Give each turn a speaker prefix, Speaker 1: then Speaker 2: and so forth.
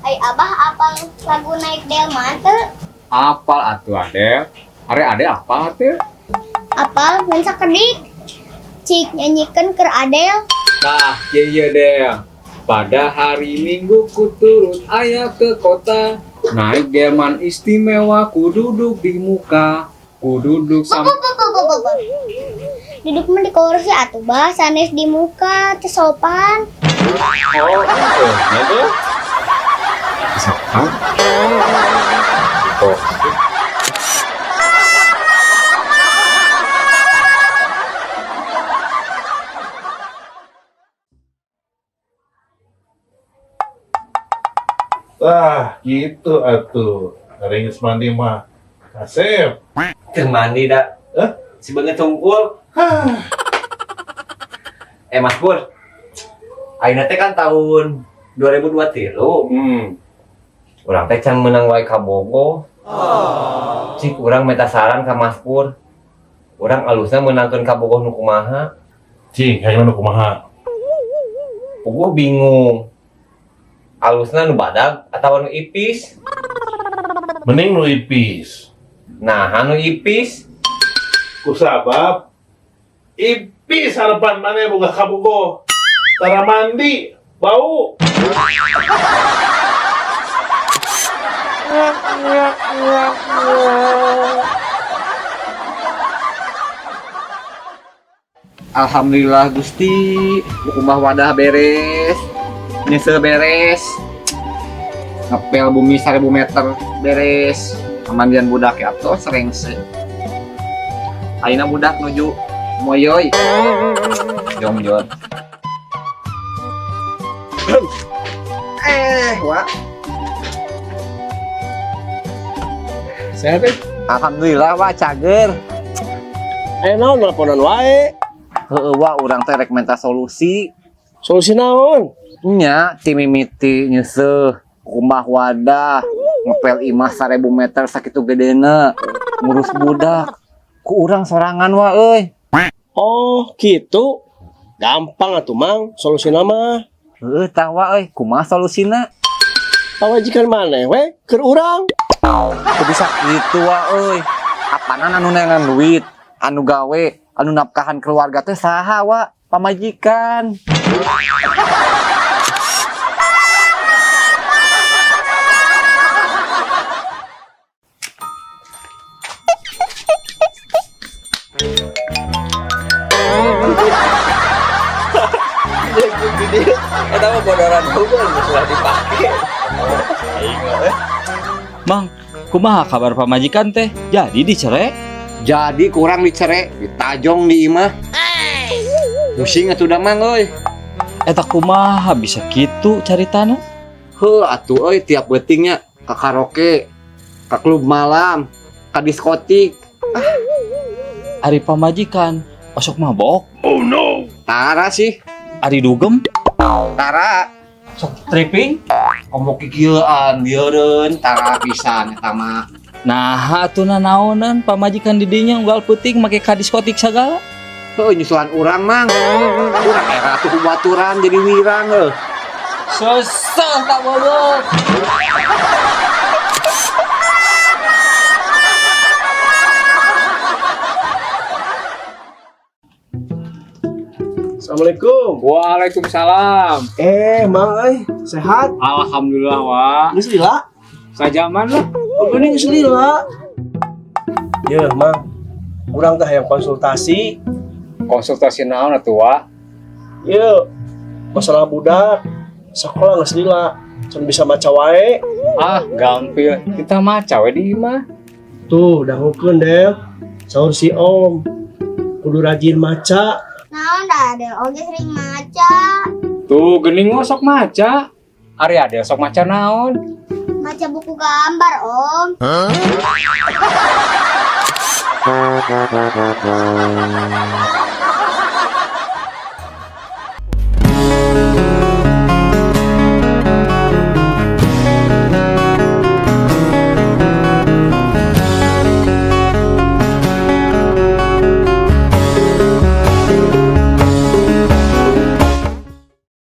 Speaker 1: Ai Abah apal lagu Naik Delman teu?
Speaker 2: Apal atuh Adel. Are Adel apal teu?
Speaker 1: Apal ngan sakedik. Cik nyanyikeun keur Adel.
Speaker 2: Tah, ieu ieu Del. Pada hari Minggu ku turut ayah ke kota. Naik delman istimewa ku duduk di muka. Ku duduk
Speaker 1: Bop, bop, bop, bop, bop, bop. Duduk mah di kursi atuh bah, sanes di muka teu sopan.
Speaker 2: Oh, nya tuh. Sopan. Oh.
Speaker 3: Tah, gitu atuh. Ari geus mandi mah kasep.
Speaker 4: Keur mandi da.
Speaker 3: Hah?
Speaker 4: Si beungeut tungkul. Mas Pur. Ayeuna teh kan tahun 2023. Urang teh can meunang wae ka Bogo. Cik urang minta saran ka Mas Pur. Urang alusna meunangkeun ka Bogo nu kumaha?
Speaker 3: Cing, hayang nu kumaha?
Speaker 4: Puguh bingung. Alusna nu badag atawa nu ipis?
Speaker 3: Mending nu ipis.
Speaker 4: Nah, anu ipis.
Speaker 3: Kusabab ipis harapan maneh boga kabogoh. Tara mandi, bau.
Speaker 4: Alhamdulillah Gusti, kumbah wadah beres, nyesel beres, ngepel bumi 1000 meter beres, pemandian budak ya atuh serengse. Ayeuna budak nuju moyoy. Jongjon. Wak.
Speaker 5: Sehat eh?
Speaker 4: Alhamdulillah Wak, cager.
Speaker 5: Naon teleponan wae.
Speaker 4: Heeh Wak, urang teh rek minta solusi.
Speaker 5: Solusi naon?
Speaker 4: Nya, ti mimiti nyeuseuh, kumbah wadah, ngepel imah 1000 meter sakitu gedena, ngurus budak. Ku urang sorangan Wak euy.
Speaker 5: Oh, gitu. Gampang atuh Mang, solusina mah.
Speaker 4: Heeh tah Wak euy, kumaha solusina?
Speaker 5: Pamajikan maneh we keur urang.
Speaker 4: Teu bisa kitu Wak euy. Apanan anu neangan duit, anu gawe, anu nafkahan keluarga teh saha Wak? Pamajikan.
Speaker 6: Eta mah bodoran hungkul geus ulah dipake.
Speaker 7: Mang, kumaha kabar pamajikan teh? Jadi dicerai?
Speaker 4: Jadi kurang dicerai, ditajong di imah. Pusing atuh da Mang euy.
Speaker 7: Eta kumaha bisa kitu caritana?
Speaker 4: Heuh atuh euy tiap beutingnya ka karaoke, ka klub malam, ka diskotik.
Speaker 7: Ari pamajikan osok mabok.
Speaker 3: Oh no.
Speaker 4: Tara sih,
Speaker 7: Ari dugem
Speaker 4: tara.
Speaker 7: sok tripping.
Speaker 4: Komo kikieuan lieureun tara pisan eta mah.
Speaker 7: Nah, atuh nanaonan pamajikan di dinya unggal peuting make ka diskotik sagala.
Speaker 4: Heuh nyusulan urang Mang. Urang era atuh kubaturan jadi wirang heuh.
Speaker 7: Seseh tak bodoh.
Speaker 5: Assalamualaikum.
Speaker 2: Waalaikumsalam.
Speaker 5: Mang euy, sehat?
Speaker 2: Alhamdulillah Wak.
Speaker 5: Geus lila?
Speaker 2: Sajaman lah.
Speaker 5: Oh, geuning geus lila. Yeuh, Mang. Urang teh hayang konsultasi.
Speaker 2: Konsultasi naon atuh Wak?
Speaker 5: Yeuh, masalah budak sekolah geus lila, can bisa maca wae.
Speaker 2: Ah, gampil. Kita maca we di imah.
Speaker 5: Tuh, dangukeun Del. Saur si Om. Kudu rajin maca.
Speaker 1: Naon da Adel oge sering maca.
Speaker 2: Tuh, geuning mah sok maca. Ari Adel sok maca naon?
Speaker 1: Maca buku gambar, Om.
Speaker 3: Huh?